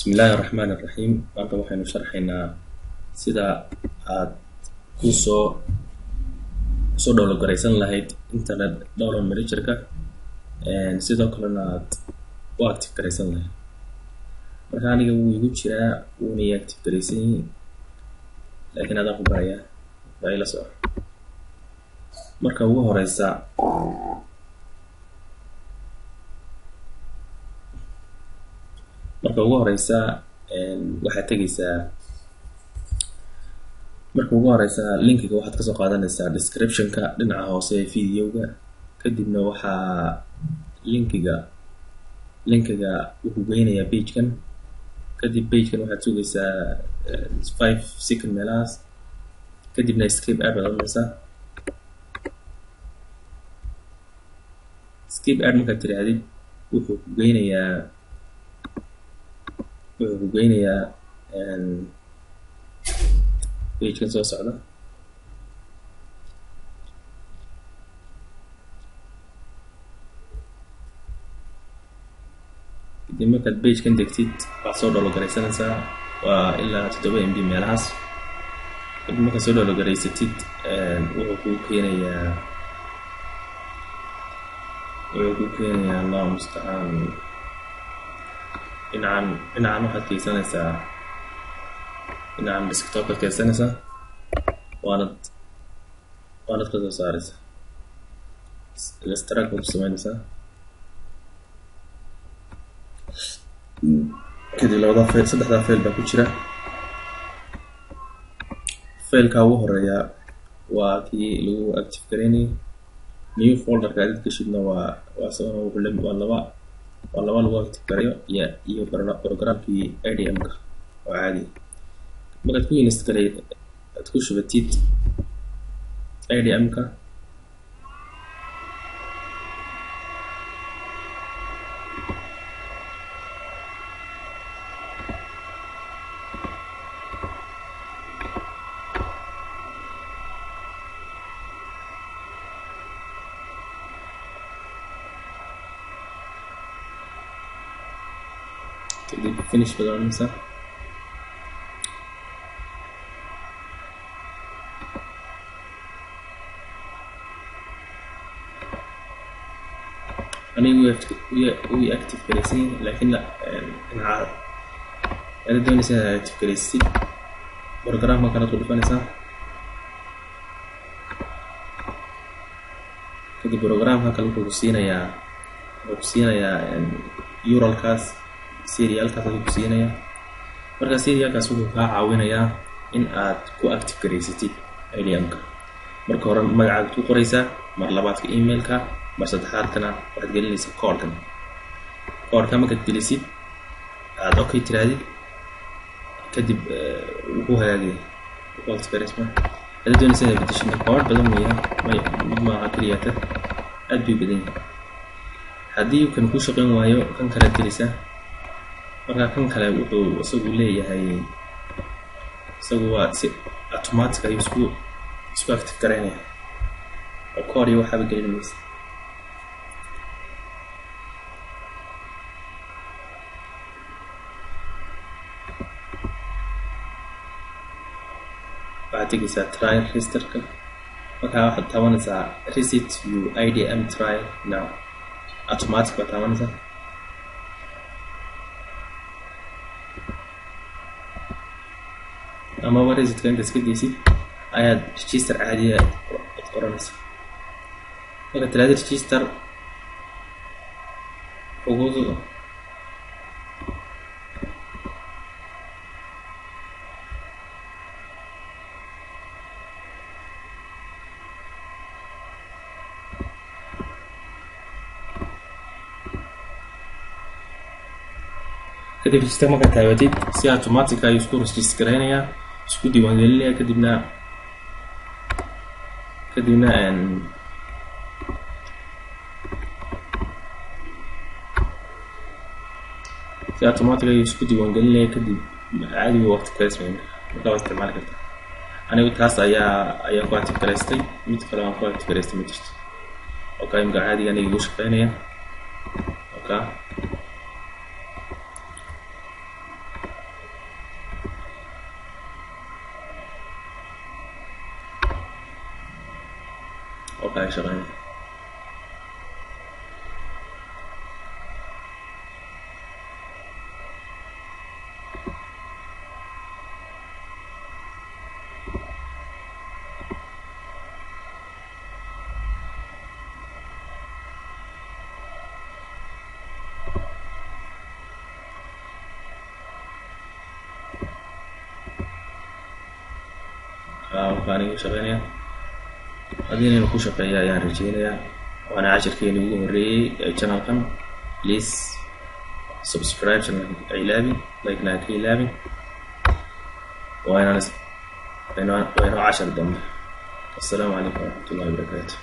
Bismillaahi raxmaani raxiim. Maanta waxaynu sharxaynaa sida aad kusoo download garaysan lahayd internet download managerka, sidoo kalena aad u active garaysan lahayd. Marka aniga wuu igu jiraa, wuuna i active garaysan yahay, laakiin adaan ku barayaa, waa ila soco. Marka ugu horeysa marka ugu horeysa waxaad tegeysaa, marka ugu horeysa linkiga waxaad kasoo qaadanaysaa description-ka dhinaca hoose ee videoga. Kadibna waxaa linkiga wuxuu geynayaa page-kan. Kadib page-kan waxaad sugaysaa 5 second meelahaas, kadibna skip ad baad oranaysaa. Skip ad markaad tiraahdid, wuxuu ku geynayaa page-kan soo socda. Kadib markaad page-kan degtid, waxaad soo download garaysanaysaa, waa ilaa 7 MB meelahaas. Kadib markaad soo download garaysatid, wuxuu kuu keenayaa, Allahu mustacaan, dhinacan waxaad keysanaysaa, dhinacan desktop-kaad keysanaysaa, waanad kasoo saaraysaa, extract baad ku sameynaysaa. Kadib labada file, saddexdaa file baa ku jira. Fileka ugu horeeya waa kii lagu active gareynayay. New folderka aad gashidna waa isagana wuxuu la waa laba lagu active gareeyo iyo programkii IDM-ka oo caadi. Markaad ku install garay, aad ku shubatid IDM-ka, kadib finish baad oranaysaa. Aniga wuu active garaysan yahay, laakiin dhinaca aad doonaysa inaad active garaysid, programka kalead ku dhufanaysaa. Kadib programka kale wuxuu ku siinayaa URL-kaas, serialkaas ayuu ku siinayaa. Marka serialkaas wuxuu kaa caawinayaa in aad ku active garaysatid IDM-ka. Marka hore magacaad ku qoraysaa, mar labaadka emailka, mar saddexaadkana waxaad gelinaysaa koodhkan. Koodhka markaad gelisid, aad okay tirahdid, kadib wuu hagaagaya, wuu active garaysmaa. Hadii doonaysa inaad bedeshidna, koodh badan weeyaan, may mid maaha keliyata, aad bay badan yahay. Haddii kan ku shaqayn waayo, kan kalead gelaysaa. Marka kan kale wuxuu isagu leeyahay, isagu waa si automatic ayuu isku active garaynaya oo koor iyo waxaaba gelin maysa. Waxaad tegeysaa trial registerka. Markaa waxaad taabanaysaa "Reset your IDM trial now", automatic baad taabanaysaa. Amaba resetka inta iska geysid ayaad register caadiya ad qoranaysaa. Marka tiraada register, xuquuqda kadib register markaad taabatid, si automatic ayuu isku register garaynayaa, isku diiwaangelinaya. Kadibna si automatic ayuu isku diiwaangelinaya. Kadib caadiga waqti kaleysmay, marka waa isticmaali kartaa. Anigu taas ayaa ku active garaystay, mid kale aan ku active garaystay ma jirto. Okay, imika caadiga aniga igu shaqeynaya. Okay. Oo kaa shaqeynaya. Aniga shaqeynaya, haddii inaynu ku shaqeeya ayaan rajeynayaa. Waana cashirkeeni ugu horreeyey ee channelkan. Please subscribe channelka, ha ilaabin, like-na ha ka ilaabin. Waa inaan waa inoo cashar dambe. Assalaamu calaykum waraxmat ullahi wabarakaatu.